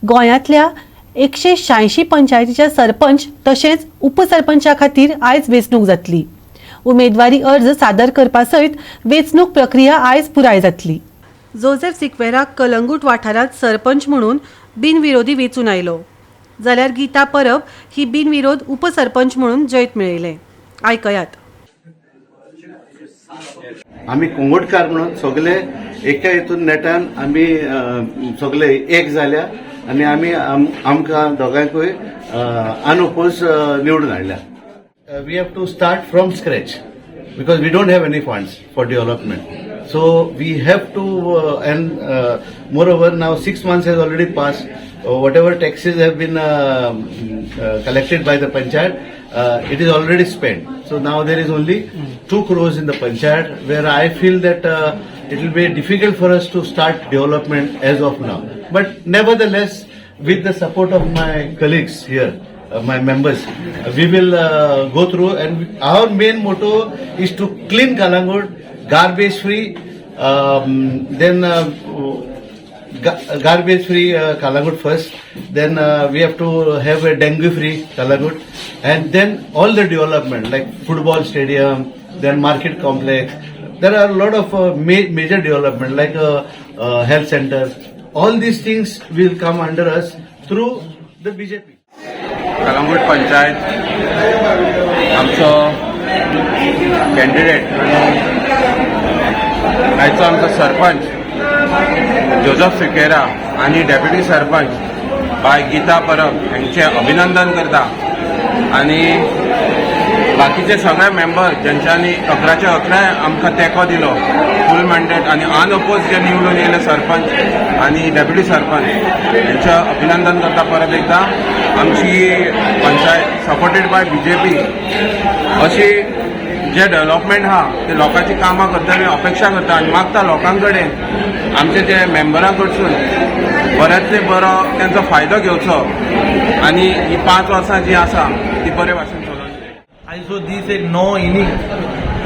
गोंयांतल्या 186 पंचायतीच्या सरपंच तशेंच उपसरपंचा खातीर आयज वेंचणूक जातली. उमेदवारी अर्ज सादर करपा सयत वेंचणूक प्रक्रिया आयज पुराय जातली. जोसेफ सिक्वेरा कलंगूट वाठारांत सरपंच म्हणून बिनविरोधी वेंचून आयलो, जाल्यार गीता परब ही बिनविरोध उपसरपंच म्हणून जैत मेळयलें. आयकयात. आमी कुंगुटकार म्हणून सगले एका हितून नेटान आमी सगले एक जाल्या आनी आमी आमकां दोगांयकूय अनओपोज निवडून हाडल्या. We have to start from scratch because we don't have any funds for development, so we have to, and moreover, now 6 months has already pass. Whatever taxes have been collected by the panchayat, it is already spent. So now there is only 2 crores in the panchayat, where I feel that it will be difficult for us to start development as of now. But nevertheless, with the support of my colleagues here, my members, we will go through, and our main motto is to clean Calangute, garbage free, then garbage free Calangute first, then we have to have a dengue free Calangute, and then all the development like football stadium, then market complex. There are a lot of major development like health center. All these things will come under us through the BJP. Calangute panchayat आमचो candidate आनी आयचो आमचो sarpanch Joseph Sequeira आनी deputy sarpanch बाय गीता परब हांचें अभिनंदन करता आनी बाकीचे सगळे मेंबर ज्यांच्यानी अकराचे अकराय आमकां तेंको दिलो, फूल मॅन्डेट आनी अनअपोज जे निवडून येयले सरपंच आनी डेप्युटी सरपंच, हेंचें अभिनंदन करता परत एकदां. आमची पंचायत सपोर्टेड बाय बीजेपी अशी जे डेव्हलपमेंट आहा ते लोकांची कामां करतले अपेक्षा करता आनी मागता लोकां कडेन, आमचे जे मेंबरां कडसून बऱ्यांतले बरो तेंचो फायदो घेवचो आनी ही 5 वर्सां जी आसा ती बरे भाशेन चलोवन आयचो दीस एक नवो इनिंग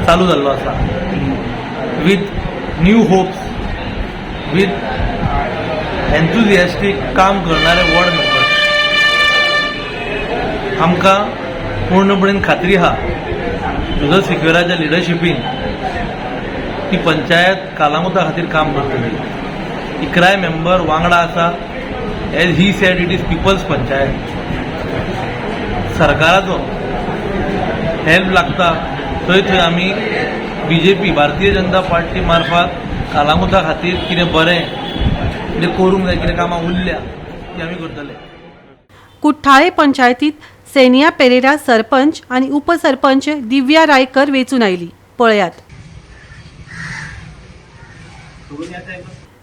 चालू जाल्लो आसा with new hopes, with enthusiastic काम करणारे वॉर्ड मेंबर. आमकां पूर्णपणेन खात्री आहा, जोजफ सिक्वेराच्या लिडरशिपीन ती पंचायत कालांगुता खातीर काम करतली. 11 मेंबर वांगडा आसा. As he said, it is people's panchayat. सरकाराचो हेल्प लागता थंय थंय आमी बीजेपी, भारतीय जनता पार्टी मार्फत कालांगुता खातीर कितें बरें, कितें करूंक जाय, कितें कामां उरल्या, ती आमी करतले. कुठ्ठाळे पंचायतीत सेनिया पेरेरा सरपंच आणि उपसरपंच दिव्या रायकर वेंचून आयली. पळयात.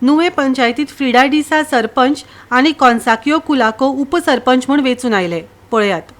नुवे पंचायतीत फ्रिडा डिसा सरपंच आणि कॉन्साकियो कुलाको उपसरपंच म्हूण वेंचून आयले. पळयात.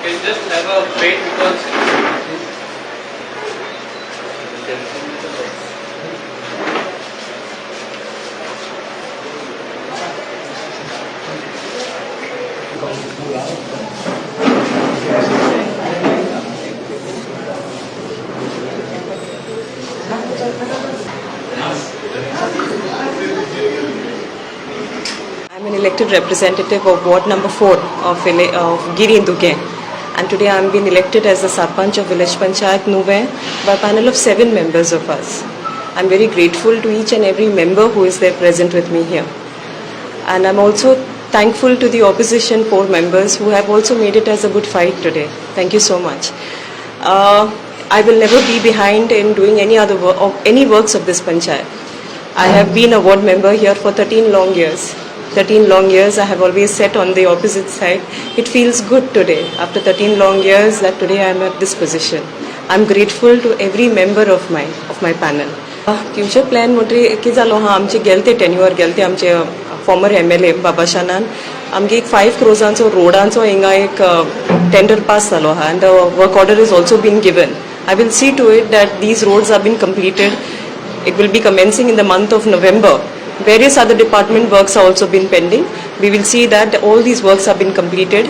Can just have a wait because I'm an elected representative of ward number 4 of Giri Duge, and today I'm being elected as the Sarpanch of Village Panchayat Nuvem by a panel of 7 members of us. I'm very grateful to each and every member who is there present with me here. And I'm also thankful to the opposition 4 members who have also made it as a good fight today. Thank you so much. I will never be behind in doing any other work, of any works of this panchayat. I have been a ward member here for 13 long years. 13 long years I have always sat on the opposite side. It feels good today, after 13 long years, that today I am at this position. I am grateful to every member of my panel. Future plan म्हणजे की जालो हा, आमचे गेले ते tenure गेले ते आमचे फॉर्मर एमएलए बाबाशानान. आमगे एक 5 क्रोजांचो रोडांचो हिंगा एक टेंडर पास जालो आहा and the work order is also been given. I will see to it that these roads are been completed. It will be commencing in the month of November. Various other department works are also been pending. We will see that all these works have been completed.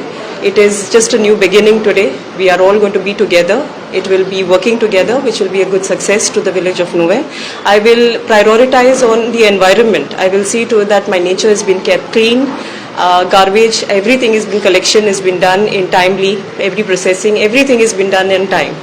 It is just a new beginning today. We are all going to be together. It will be working together, which will be a good success to the village of Nuvem. I will prioritize on the environment. I will see to it that my nature has been kept clean. Garbage, everything has been collection has been done in timely, every processing, everything has been done in time.